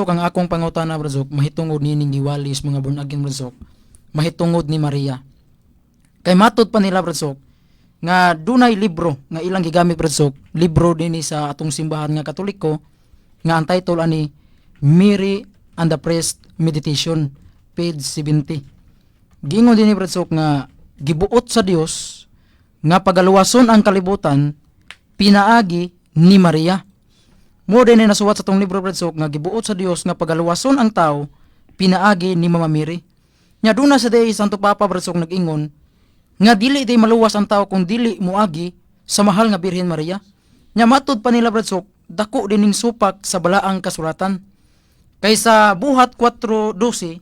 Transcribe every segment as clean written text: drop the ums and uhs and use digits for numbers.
Brad Sok, ang akong pangutana, Brad Sok, mahitungod nining giwalis mga born again, Brad Sok, mahitungod ni Maria. Kay matod pa nila, Brad Sok, nga dunay libro nga ilang gigamit, Brad Sok, libro dinhi sa atong simbahan nga Katoliko nga ang title ani Mary and the Priest Meditation, page 70. Giingon dinhi, Brad Sok, nga gibuot sa Dios nga pagaluwason ang kalibutan pinaagi ni Maria. Mo din ay nasuwat sa tong libro, Brad Sok, nga gibuot sa Dios nga pagaluwason ang tao pinaagi ni Mama Mary. Nya duna sa day Santo Papa, Brad Sok, nag-ingon nga dili day maluwas ang tao kung dili moagi sa mahal nga Birhen Maria. Nya matud pa nila, Brad Sok, dako dining supak sa balaang kasulatan. Kay sa Buhat 4:12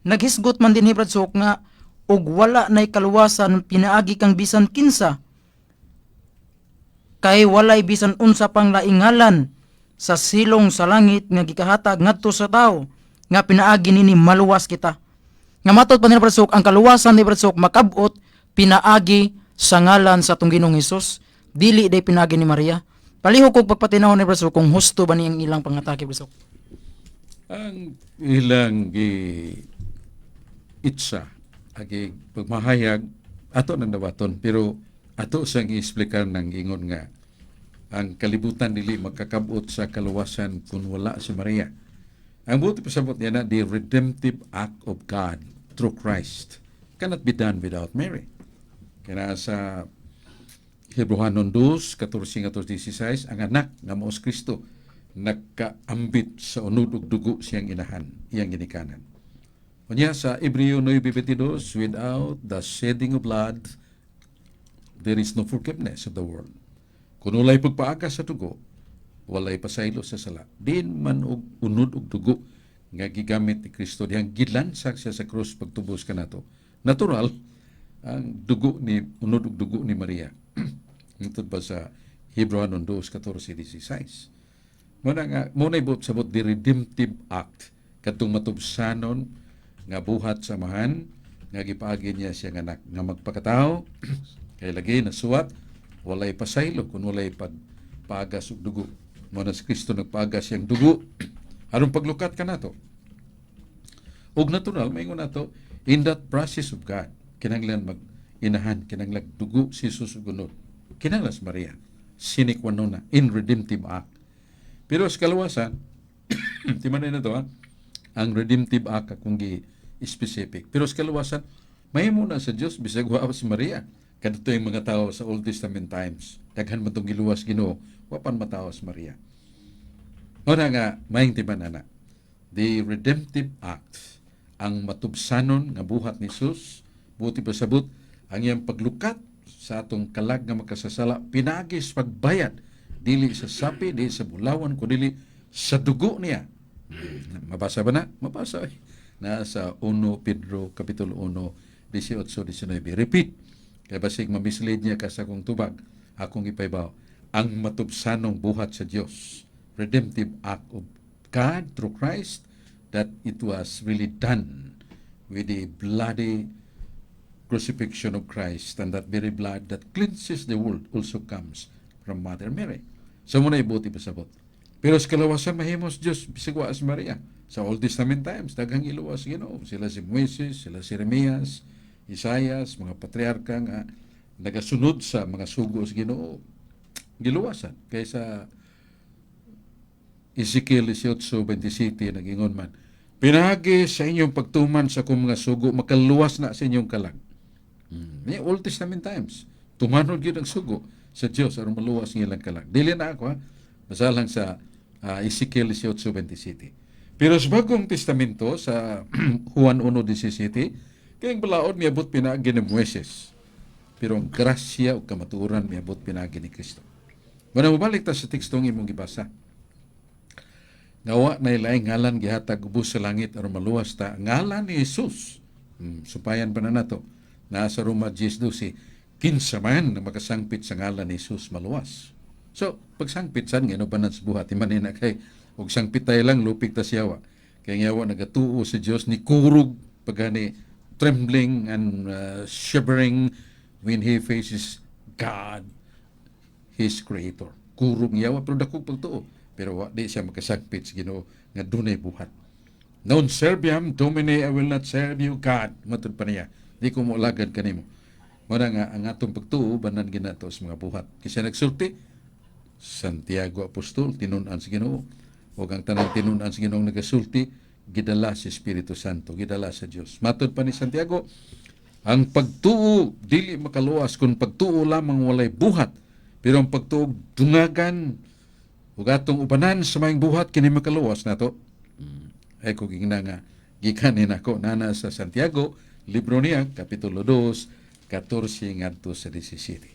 naghisgot man dinhi, Brad Sok, nga ug wala nay kaluwasan pinaagi kang bisan kinsa kay walay bisan unsa pang laing ngalan sa silong sa langit nga gikahatag ngadto sa tawo nga pinaagi nini maluwas kita. Nga matod pa nila, Brad Sok, ang kaluwasan ni Brad Sok makabot pinaagi sa ngalan sa atong Ginoong Hesus, dili day pinaagi ni Maria. Palihog kog pagpatinaw ni Brad Sok kung husto ba ni ang ilang pangatake, Brad Sok. Ang ilang gi itsa agi pagmahayag ato nang dawaton, pero ato sang i-explicar ng ingon nga ang kalibutan dili makakabot sa kaluwasan kung wala si Maria. Ang buot pasabot niya na the redemptive act of God through Christ cannot be done without Mary. Kaya sa Hebreohanon 2, 14 ngadto 16, ang anak nga mao si Kristo nagkaambit sa unod ug dugo siyang inahan, iyang ginikanan. Unya sa Hebreo 9:22, without the shedding of blood, there is no forgiveness of the world. Kung walay pagpaagas sa dugo, walay pasaylo sa sala. Diin man og unod og dugo nga gigamit ni Kristo dihang gilansak siya sa krus pagtubos kanato. Natural, ang dugo ni unod og dugo ni Maria. Hingtod pa sa Hebreo 2, 14, 16. Muna nga, muna ibot sabot the redemptive act kadtong matubsanon nga buhat sa Amahan nga gipaagi niya siya nga anak nga magpakatao, kay lagi nasuwat walay pasaylo kung walay pagpaagas og dugo. Mo na si Kristo nagpaagas siyang dugo aron paglukat kanato. Ug natural maingon nato, in that process of God, kinahanglan mag inahan, kinahanglan dugo si Jesus ug unod. Kinahanglan si Maria sine qua non na in redemptive act. Pero sa kaluwasan, timanay na to ha, ang redemptive act akong gi specific. Pero sa kaluwasan, mahimo na sa Dios bisag wa si Maria. Kadto yung mga tao sa Old Testament times. Daghan man tong giluwas Ginoo, wa pan matawo si Maria. Mao nga maayong timan-ana. The redemptive act, ang matubsanon nga buhat ni Jesus, buot ipasabot ang iyang paglukat sa atong kalag nga makasasala pinaagi sa pagbayad dili sa sapi, dili sa bulawan, kundi sa dugo niya. Mabasa ba na? Mabasa eh. Na sa 1 Pedro Kapitulo 1, 18, 19. Repeat. Kaya basig mamislead niya ka sa akong tubag, akong ipaybaw. Ang matubsanong buhat sa Dios, redemptive act of God through Christ, that it was really done with the bloody crucifixion of Christ, and that very blood that cleanses the world also comes from Mother Mary. So muna ibuti pasabot. Pero sa kalawasan, mahimos Diyos bisag wa si Maria. Sa Old Testament times, daghang iluwas Ginoo. Sila si Moises, sila si Jeremias, Isaias, mga patriarka nga nagasunod sa mga sugo sa Ginoo, giluwasan. Kaysa Ezekiel 18:27 nagingon man, "Pinaagi sa inyong pagtuman sa akong mga sugo, makaluwas na sa inyong kalag." May Old Testament times, tumanon gyud ang sugo sa Dios aron maluwas ang ilang kalag. Dili na ako ha. Basta lang sa Ezekiel 18:27. Pero sa Bagong Testamento, sa Juan 1:17, kay ang balaod miabot pinaagi ni Moises. Pero ang grasya ug kamatuoran miabot pinaagi ni Kristo. Muna mobalik ta sa tekstong imong gibasa. Nga wa na laing ngalan gihatag ubos sa langit aron maluwas ta, ngalan ni Jesus. Sumpayan pa na nato. Nasa Roma 10:12, kinsa man na makasangpit sa ngalan ni Jesus maluwas. So, pagsangpit san ngano pa sa buhat manina kay og sangpit tayo lang lupig ta siyawa. Kay nga wa nagatuo sa Dios ni kurog pagani, trembling and shivering when he faces God, his creator. Kurog yawa pero dako pagtuo. Pero wa di siya makasagpit sa Ginoo nga dunay buhat. "Non serviam, Domine, I will not serve you, God." Matud pa niya. "Di ko mo alagad kanimo." Mao nga ang atong pagtuo banan ginato sa mga buhat. Kinsa nagsulti? Santiago Apostol, tinun-an sa Ginoo. Ug ang tanang tinun-an sa Ginoo nagasulti, gidala sa Espiritu Santo, gidala sa Dios. Matod pa ni Santiago, ang pagtuo dili makaluwas kung pagtuo lamang walay buhat. Pero ang pagtuo dungagan ug atong ubanan sa maayong buhat, kini makaluwas nato. Ay ko gingna nga gikan ni nako nana sa Santiago, libro niya, kapitulo 2, 14 ngadto sa 17.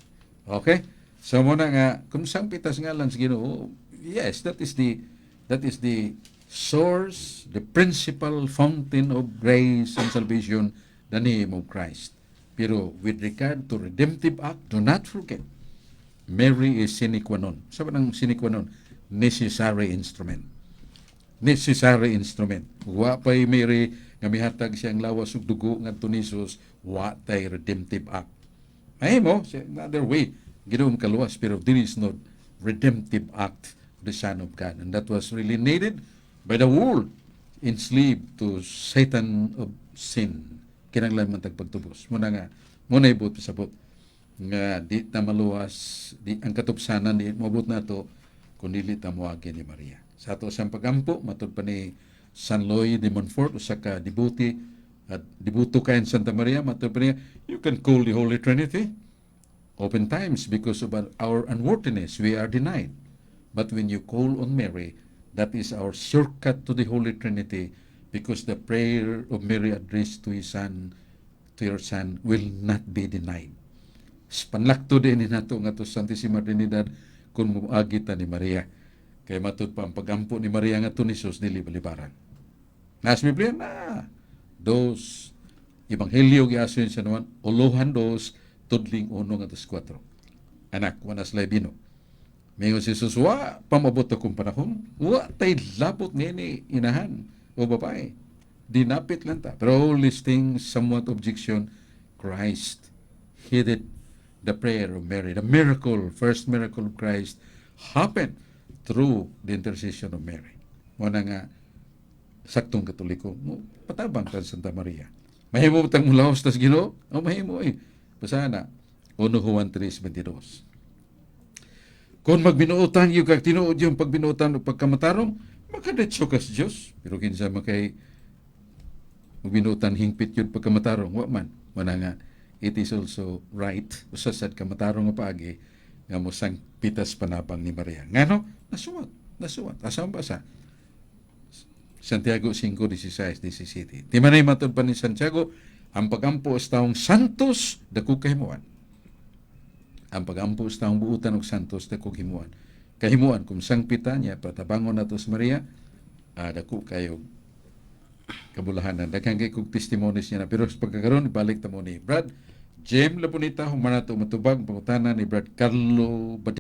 Okay? So mao na nga kung sangpit ta sa ngalan sa Ginoo, yes, that is the source, the principal fountain of grace and salvation, the name of Christ. Pero with regard to redemptive act, do not forget, Mary is sine qua non. Sa ng sine qua non? Necessary instrument. Necessary instrument. Wa pa'y Mary nga mihatag siyang lawas ug dugo ngadto ni Jesus, wa tay redemptive act. Mahimo, another way, Ginoo kaluwas, pero there is no redemptive act of the Son of God. And that was really needed by the world enslaved to Satan of sin. Kinanglan man tagpagtubos. Mao na nga, mao na ibot pasabot nga di ta maluwas, di ang katupsanan di moabot nato kung dili ta moagi ni Maria. Sa ato siyang pagampo, matud pa ni San Louis de Montfort, usa ka devotee at deboto kay Santa Maria, matud pa niya, "You can call the Holy Trinity. Oftentimes, because of our unworthiness, we are denied. But when you call on Mary, that is our shortcut to the Holy Trinity, because the prayer of Mary addressed to his son, to your son, will not be denied." Panlakto din ni nato nga to Santissima Trinidad kung moagi ta ni Maria. Kay matud pa ang pagampo ni Maria nga ni Jesus dili balibaran. Nas Biblia na dos Ebanghelyo giason sa naman uluhan dos tudling uno nga 4. "Anak, wala sila bino." Mingon si Jesus, "Wa pamabot akong panahon. Wa tay labot nini inahan o babae. Dinapit lang ta." Pero all these things, somewhat objection, Christ heeded the prayer of Mary. The miracle, first miracle of Christ, happened through the intercession of Mary. Mao na nga, saktong Katoliko, mo patabang ka sa Santa Maria. Mahimo tang mulaos tas Ginoo? O mahimo eh. Basta na, 1 Juan 3:22. Kung magbinuotan yung kag tinuod yung pagbinuotan o pagkamatarong, makadetso ka sa Diyos. Pero kinsa makay magbinuotan hingpit yun pagkamatarong, wa man. Mao na nga, it is also right, usa sad kamatarong nga paagi, nga mosangpit ta sa panabang ni Maria. Ngano? Nasuwat. Nasuwat. Asa ba sa? Santiago 5, 16, 17. Di man ay matud pa ni Santiago, ang pagampo sa taong santos, dako kahimuan. Ang pagampo sa taong buutan og santos, dako kahimuan. Kahimuan, kung sangpita niya, patabangon nato sa Maria, dako kayo kabulahanan. Daghan kay kog testimonies niya na. Pero sa pagkakaroon, balik ta mo ni Brad Jem Labonita, human nato matubag pangutana ni Brad Carlo Bad.